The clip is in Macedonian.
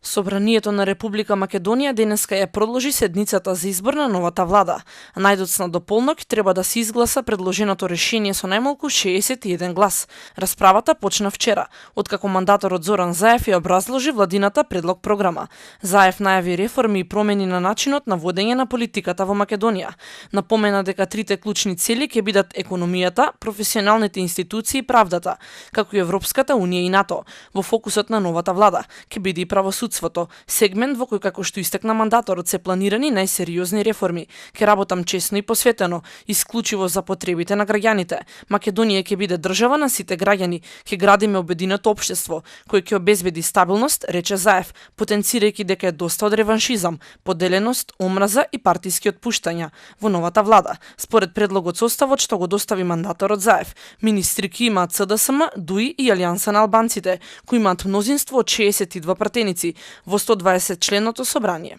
Собранието на Република Македонија денеска ја продолжи седницата за избор на новата влада. Најдоцна до полнок треба да се изгласа предложеното решение со најмалку 61 глас. Расправата почна вчера, откако мандаторот Зоран Заев ја образложи владината предлог програма. Заев најави реформи и промени на начинот на водење на политиката во Македонија. Напомена дека трите клучни цели ќе бидат економијата, професионалните институции и правдата, како и Европската унија и НАТО. Во фокусот на новата влада ќе биде и правосудството, сегмент во кој, како што истакна мандаторот, се планирани најсериозни реформи. Ќе работам честно и посветено, исклучиво за потребите на граѓаните. Македонија ќе биде држава на сите граѓани, ќе градиме обединето општество, кој ќе обезбеди стабилност, рече Заев, потенцирајќи дека е доста од реваншизам, поделеност, омраза и партиски отпуштања во новата влада. Според предлогот составот што го достави мандаторот Заев, министри ќе имаат СДСМ, ДУИ и Алијанса на албанците, кои имаат мнозинство од 62 пратеници во 120 членото собрание.